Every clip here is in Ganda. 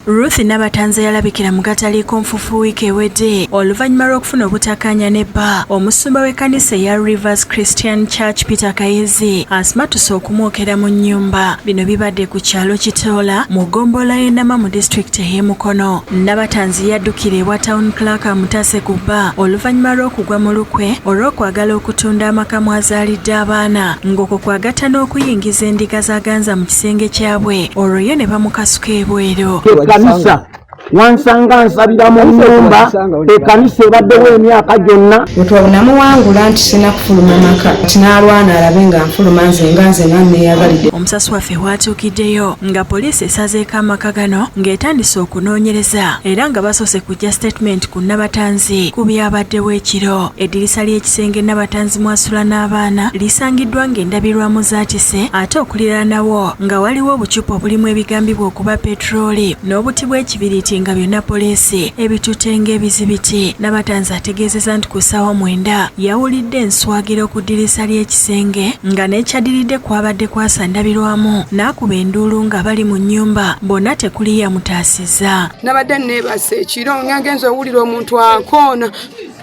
Ruth Nabatanzi yalabikira mu gataliiko nfufu wiiki ewedde oluvannyuma lw'okufuna obutakkaanya ne bba omusumba w'ekkanisa eya Rivers Christian Church Peter Kayizi asimatuse okumwokera mu nnyumba. Bino bibadde ku kyalo Kitoola mu ggombolola y'e Nama mu disitulikiti ey'e Mukono. Nabatanzi yaddukira ewa Town Clerk amutaase ku bba oluvannyuma lw'okugwa mu lukwe olw'okwagala okutunda amaka mw'azaalidde abaana ng'okwo kw'agatta n'okuyingiza endiga za Ganza mu kisenge kyabwe olwo ye ne bamukasuka ebweru. Ekkanisa wansanga nsabira mu nnyumba, ekkanisa ebaddewo emyaka gyonna. Bwe namuwangula nti sina kufuluma maka, nti n'alwana alabe nga nfuluma nze nga nze nga neeyagalidde. Omusasi waffe waatuukiddeyo nga poliisi esazeeko amaka gano ng'etandise okunoonyereza era nga basoose kujja statement ku Nabatanzi ku byabaddewo ekiro. Eddirisa ly'ekisenge Nabatanzi mw'asula n'abaana lisangiddwa ng'endabirwamu zaatise, ate okuliraanawo nga waliwo obucupa obulimu ebigambibwa okuba petulooli n'obuti bw'ekibiriiti, nga byonna poliisi ebitutte ng'ebizibiti. Nabatanzi ategeezezza nti ku ssaawa 9 yawulidde enswagiro ku ddirisa ly'ekisenge, nga n'ekyaddiridde kwabadde kwasa ndabirwamu n'akuba enduulu nga bali mu nnyumba bonna tekuli yamutaasizza. Nabadde neebase ekiro nga ngenza owulira omuntu akoona.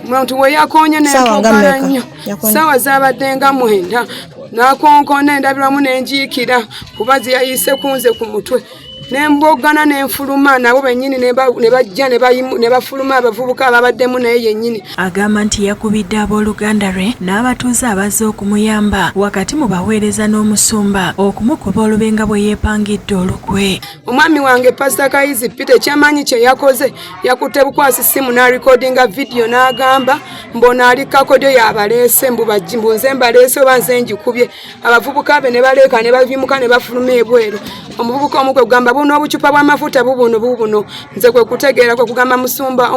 Muntu we yakoonye Ssaawa nga nempogana mmeka? nnyo. Yakoonye? Saawa zabadde nga 9, nakonkona endabirwamu nenjiikira kuba ziyayise kunze ku mutwe, nembogana nenfuluma, nabo bennyini ne bajja ne bafuluma, abavubuka ababaddemu naye yennyini. Agamba nti yakubidde abooluganda lwe n'abatuuze abazze okumuyamba wakati mu baweereza n'omusumba okumukuba olubenga bwe yeepangidde olukwe. Omwami wange Pasita Kayizi Peter ekyamaanyi kye yakoze, yakutte bukwasi simu n'arecordinga vidiyo n'agamba mbona ali kakodyo yabaleese, mbu mbu nze mbaleese oba nze njikubye. Abavubuka be ne baleeka ne bavimuka ne bafuluma ebweru. Omuvubuka omu kwe kugamba, "Buno obucupa bw'amafuta bubuno, bubuno." Nze kwe kutegeera kwe kugamba, "Musumba,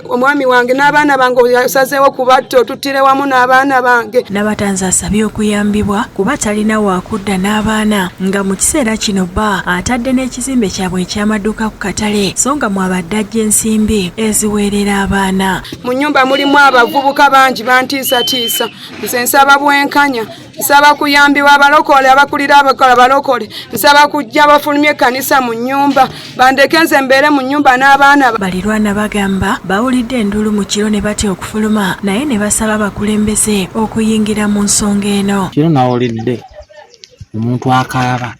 omwami wange n'abaana bange osazeewo kubatta, otuttire wamu n'abaana bange." Nabatanzi asabye okuyambibwa kuba talina waakudda n'abaana, nga mu kiseera kino bba atadde n'ekizimbe kyabwe eky'amaduuka ku katale, so nga mwabadde ajja ensimbi eziweerera abaana. Mu nnyumba mulimu abavubuka bangi bantiisatiisa. Nze nsaba bwenkanya, nsaba kuyambibwa abalokole abakulira abakola balokole, nsaba kujja bafulumye ekkanisa mu nnyumba, bandeke nze mbeere mu nnyumba n'abaana. Balirwana bagamba bawulidde enduulu mu kiro ne batya okufuluma, naye ne basaba abakulembeze okuyingira mu nsonga eno. Kiro nawulidde omuntu akaaba,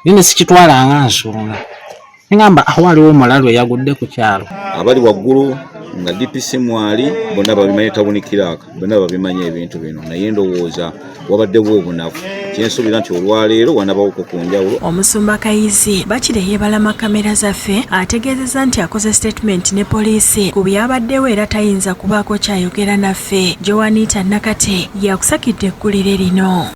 naye ne sikitwala nga nsonga, neŋamba awo waliwo omulalu eyagudde ku kyalo. Abali waggulu nga DPC mwali bonna babimanyi, town clerk, bonna babimanyi ebintu bino, naye ndowooza wabaddewo obunafu. Kyensuubira nti olwaleero wanabawoko ku njawulo. Omusumba Kayizi bakira eyeebalama kamera zaffe ategeezezza nti akoze statement ne poliisi ku byabaddewo era tayinza kubaako kyayogera naffe. Joanita Nakate yakusakidde eggulire lino.